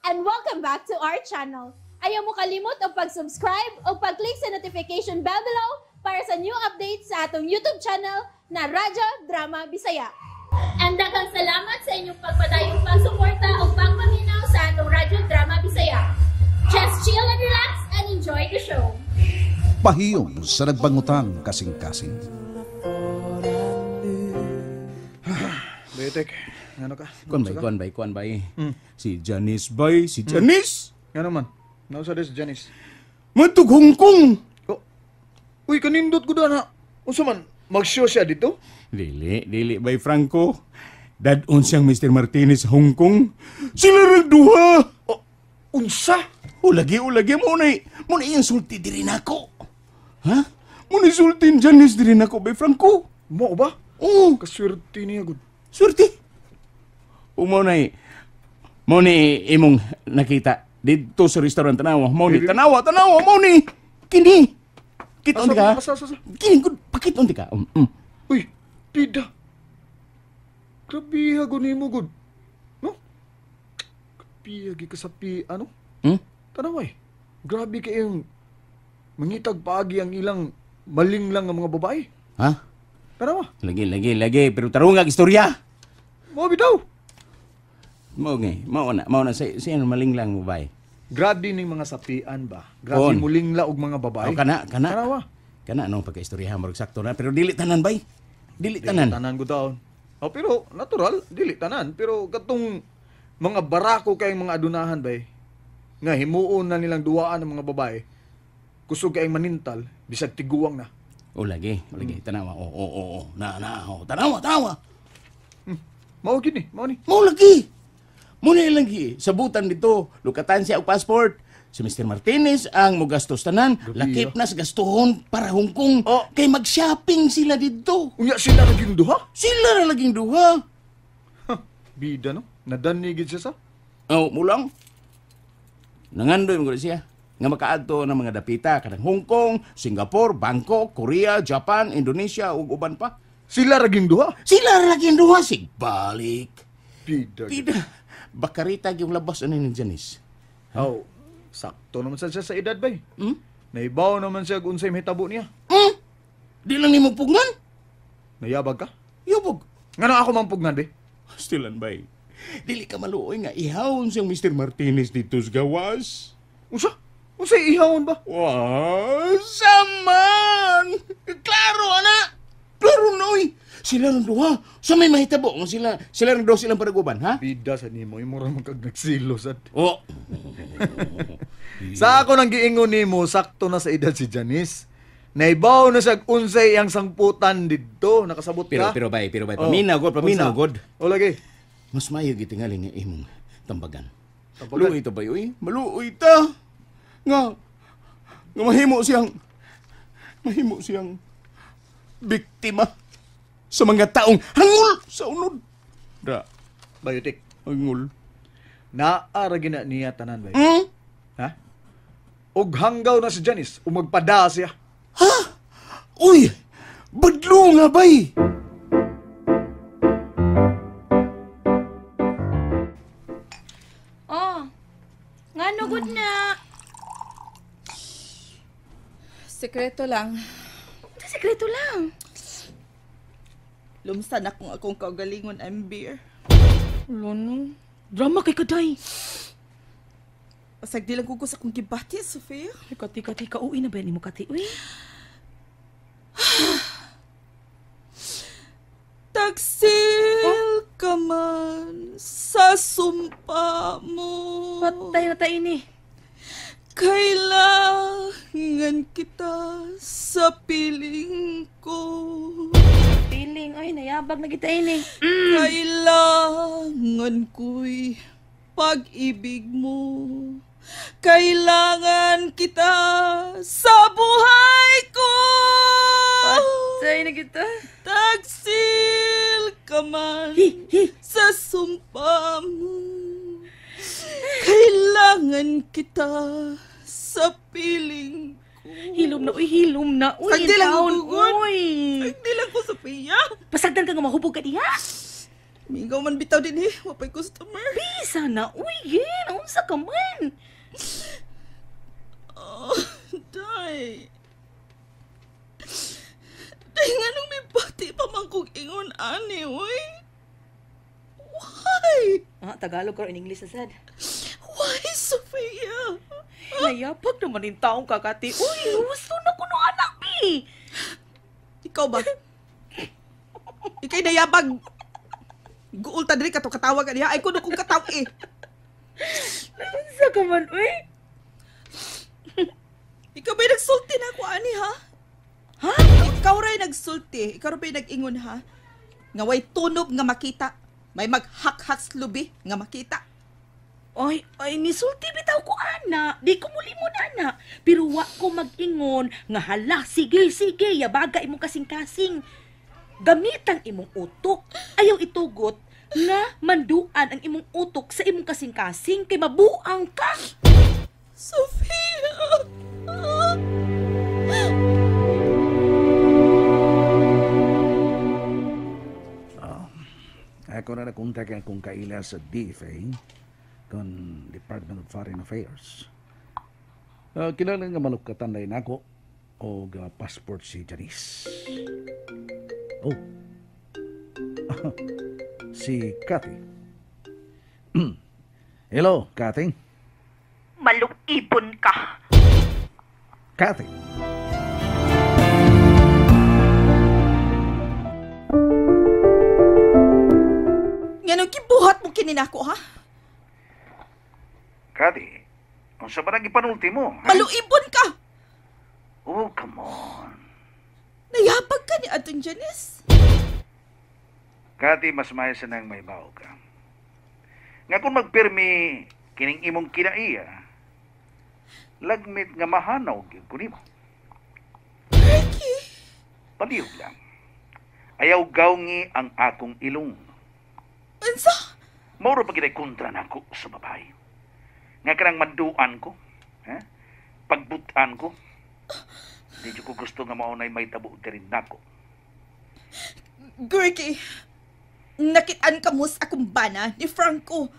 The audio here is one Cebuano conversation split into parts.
And welcome back to our channel. Ayaw mo kalimot og pag-subscribe o pag-click sa notification bell below para sa new updates sa atong YouTube channel na Radyo Drama Bisaya. And daghang salamat sa inyong pagpadayong pagsuporta o pagpaminaw sa atong Radyo Drama Bisaya. Just chill and relax and enjoy the show. Pahiyom sa nagbangutang kasing-kasing. Betek, ano ka? Kuan bay. Si Janice bay, si Janice. Ngano man? Nausa des Janice. Matug Hong Kong. Oh. Uy, kanindot ko na. Unsa man mag-show siya dito? Dili bay Franco. Dadon siyang Mr. Martinez sa Hong Kong. Sila rang duha. Oh, unsa? Ulagi mo na iyang sulti diri nako. Ha? Mo na sulti Janice diri nako bay Franco. Mo ba? Oo. Kaswerte niya gud. Swerte. Mo na imong nakita dito sa restaurant tanawa. Mo ni tanawa mo ni. Kini. Kita unti ka. Asa. Kini gud pakit unti ka. Uy, pida. Grabe hago nimo gud. No? Grabe gi ka sa pi ano? Tanawa eh. Grabe kay yung mangitag paagi ang ilang maling lang ang mga babae. Ha? Tanawa. Lagi pero tarungag istorya. Mo bitaw. Mo ngay, mao na sa maling lang babae. Grabe ning mga sapian ba? Grabe muling la og mga babae. Oh, kana. Tanawa. Kana no pagkaistorya murag sakto na pero dili tanan bay. Dili tanan. Dili tanan gud taon. Oh, pero natural dili tanan pero katong mga barako kay mga adunahan bay nga himuon na nilang duwaan ng mga babae. Kusog kay manintal bisag tiguang na. O lagi, tanawa. O. Na, tanawa. Mao gid ni, mao ni. Mao lagi. Muna lagi sabutan dito, lukatan siya og passport. Si Mr. Martinez ang mogastos tanan, lakip na sa gastuhon para Hong Kong. Oh. Kay mag-shopping sila dito. Unya sila laging duha? Sila na laging duha. Huh, bida no. Nadanni gid siya sa. Oh, mulang. Nangandoy mo siya nga makaadto ng mga dapita kanang Hong Kong, Singapore, Bangkok, Korea, Japan, Indonesia ug uban pa. Sila raging duha. Sila ra laging duha sig balik. Bida. Bida. Bakarita yung labas ano ni Janice. Oh, sakto naman siya sa edad bay. Naibaw naman siya kung unsay mahitabo niya. Di lang nimo pugnan. Nayabag ka? Yabag. Ngano ako man pugnan bay? Stilan bay. Dili ka maluoy nga ihawon siyang Mr. Martinez dito sa gawas. Unsa? Unsay ihawon ba? Wow, saman! Klaro ana. Klaro noy. Sila rang duha. Sa may mahitabo nga sila rang duha silang panaguban, ha? Bida sa nimo, imo ra man kag nagsilo sad. Oh. Sa ako nang giingon nimo, sakto na sa edad si Janice. Naibaw na siya unsay iyang sangputan didto, nakasabot ka. Pero bay, paminaw god, O lagi. Mas maayo gitingali nga imong tambagan. Maluoy ta bay, uy. Maluoy ta. Nga mahimo siyang biktima sa mga taong hangul sa unod. Da. Bayotik. Hangul. Naa ra gina niya tanan bay. Ha? Og hanggaw na si Janice, umagpada siya. Ha? Uy, badlo nga bay. Oh. Ngano gud na? Sekreto lang. Sekreto lang. Lumsan akong akong kaugalingon ang beer. Lono. Drama kay kaday. Pasag di lang ko sa akong gibati, Sofia. Kati, kati, kauwi na ba yan mo, kati? Uy. Taksil ka man sa sumpa mo. Patay na tayo ni. Kailangan kita sa piling ko. Piling, ay, nayabag na kita ini. Kailangan ko'y pag-ibig mo. Kailangan kita sa buhay ko. Patay na kita. Taksil ka man sa sumpa mo. Kailangan kita sa piling ko. Hilom na, uy, hilom na. Uy, Sagdi lang taon, gugod. uy. Sagdi lang ko, Sophia. Pasagdan ka nga mahubog ka diha. Mingaw man bitaw din eh. Wapay customer. Bisa na, uy, yen. Unsa ka man? Oh, day. Day, nga nung may bati pa man kong ingon, ani, uy. Why? Ah, Tagalog or in English na sad. Why, Sofia? Nayapag naman yung taong kakati. Uy, gusto na ko no anak, bi. Ikaw ba? Ika'y nayabag. Guul ta diri kato katawag niya. Ay kuno kong kataw eh. Unsa ka man, uy? Ikaw ba'y nagsulti na ako, ani, ha? Ha? Ikaw ra'y nagsulti. Ikaw ra'y nag-ingon, ha? Nga way tunob nga makita. May maghakhak lubi nga makita. Ay, ay, nisulti bitaw ko, ana. Di ko mulimon, ana. Pero wa ko mag-ingon nga hala, sige, sige, yabaga imong kasing-kasing. Gamitang imong utok. Ayaw itugot nga manduan ang imong utok sa imong kasing-kasing kay mabuang ka. Sofia! Ako na nakontak akong kaila sa DFA kon Department of Foreign Affairs. Kinahanglan nga malukatan na nako og passport si Janice. Oh. Si Cathy. Hello, Cathy. Malukipon ka. Cathy. Nganong kibuhat mo kini nako, ha? Cathy, unsa ba nang ipanulti mo? Ha? Maluibon ka! Oh, come on. Nayabag ka ni Atong Janice. Cathy, mas maayo sa nang may bao ka. Nga kung magpirmi kining imong kinaiya, lagmit nga mahanaw gyud ko nimo. Ricky! Palihog lang. Ayaw gawngi ang akong ilong. Unsa? Mauro pa gid kontra nako sa babae. Nga kanang manduan ko, ha? Pagbutan ko. Di ko gusto nga maunay may tabo diri nako. Ricky, nakitaan ka mo sa akong bana ni Franco.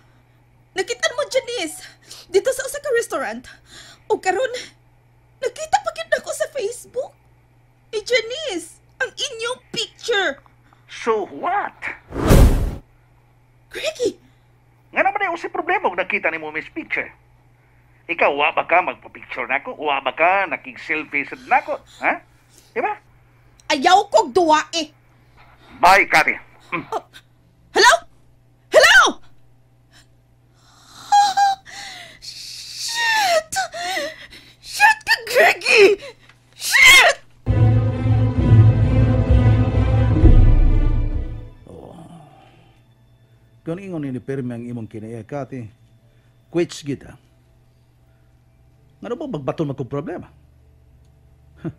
Nakitaan mo, Janice, dito sa usa ka restaurant. O karon, nakita pa gyud nako sa Facebook. Eh, Janice, ang inyong picture. So what? Ricky! Nga naman ay usay problema kung nakita ni mo miss picture. Ikaw, wa ba ka magpa-picture nako? Wa ba ka nakig-selfie sa nako? Ha? Diba? Ayaw kog duwa eh. Bye, Cathy. Oh, hello? Hello? Shit! Shit ka, Greggy! Shit! Oh. Kung ingon ni pirmi ang imong kinaya, Cathy, quits gita. Nga ba magbaton magkong problema? Huh.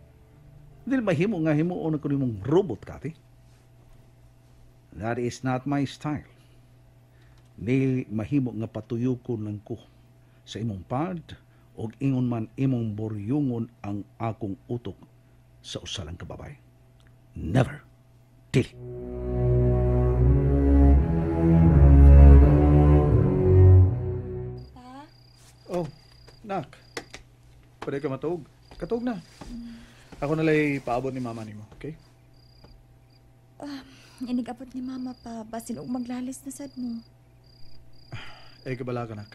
Dili mahimo nga himuon ko nimong robot, Cathy. That is not my style. Dili mahimo nga patuyokon lang ko sa imong pad og ingon man imong buryungon ang akong utok sa usa lang ka babae. Never. Dili. Pa? Oh, nak. Pwede ka matuog. Katuog na. Ako nalay paabot ni mama nimo, okay? Inigabot ni mama pa, basin og maglalis na sad mo. Eh, kabala ka, nak.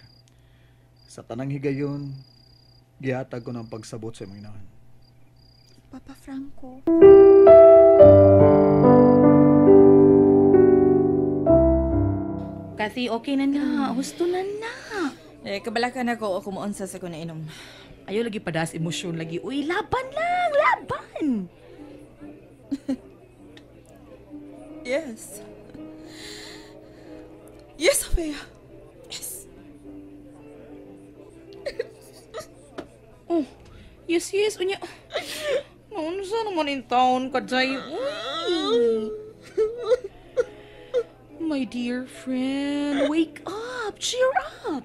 Sa tanang higayon, gihatag ko ng pagsabot sa imong inahan. Papa Franco. Kathy, okay na na. Husto na na. Eh, kabala ka na ko ako muunsa sa ko na inom. Ayaw lagi padas emosyon lagi. Uy, laban lang! Laban! Yes. Yes, Sofia. Yes. Oh, yes, yes. Unya. Naunsa naman in town ka, Jay. Uy. My dear friend, wake up! Cheer up!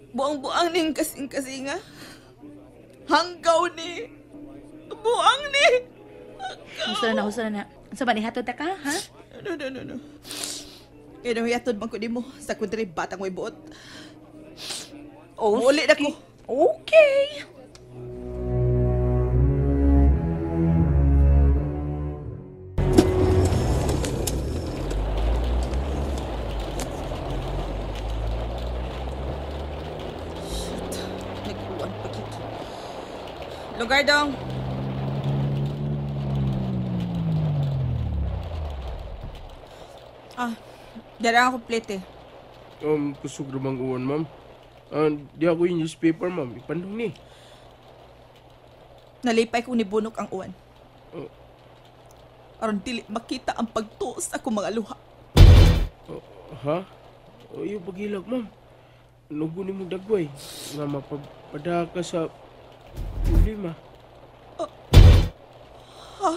Buang-buang ning kasing-kasinga. Hanggaw ni. Buang ni. Husto na na, husto na na. Unsa ba ni hatod ta ka, ha? No, no, no, no. Kaya nahuyatod man ko nimo sa kundri batang way buot. Oh, Muuli na ko. Okay. Shit. Nag-uwan pa gid. Lugar dong. Ah, dara ang komplete. Kusog ra bang uwan, ma'am? Ah, di ako yung newspaper, ma'am. Ipandong ni. Nalipay kong nibunok ang uwan. Oh. Aron dili makita ang pagtuos akong mga luha. Oh, ha? O, iyo paghilag, ma'am. Nugo ni mo dagway. Nga mapapada ka sa problema. Ha?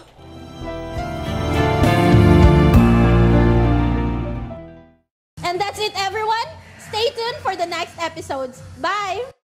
And that's it, everyone. Stay tuned for the next episodes. Bye!